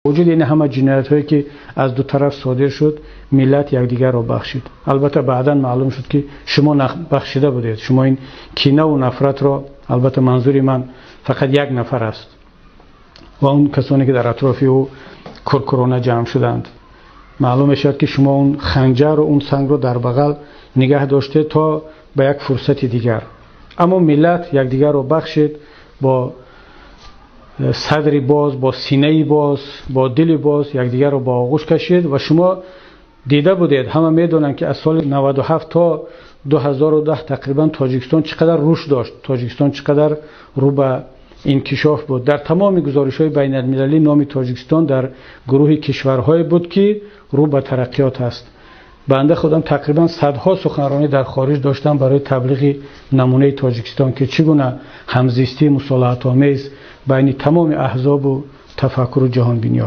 Вуҷуди ин ҳама ҷиноятҳое, ки аз ду тараф содир шуд, миллат якдигарро бахшид. Албатта, баъдан маълум шуд, ки шумо бахшида будед. Шумо ин кина ва нафратро, албатта манзури ман фақат як нафар аст ва он касоне, ки дар атрофи ӯ кӯркӯрона ҷамъ шуданд. Маълум мешавад, ки шумо он ханҷар ва он сангро дар бағал нигоҳ доштед то ба як фурсати дигар. Аммо миллат якдигарро бахшид, бо садри боз, бо синаи боз, бо дили боз якдигарро ба оғӯш кашид. Ва шумо дида будед, ҳама медонанд, ки аз соли 97 то 2010 тақрибан Тоҷикистон чӣ қадар рушд дошт, Тоҷикистон чӣ қадар рӯ ба инкишоф буд. Дар тамоми гузоришҳои байналмилалӣ номи Тоҷикистон дар гурӯҳи кишварҳое буд, ки рӯ ба тараққиёт аст. Банда худам тақрибан садҳо суханронӣ дар хориҷ доштам барои таблиғи намунаи Тоҷикистон, ки чӣ гуна ҳамзистии мусолиҳатомез байни тамоми аҳзобу тафаккуру ҷаҳонбиниҳо.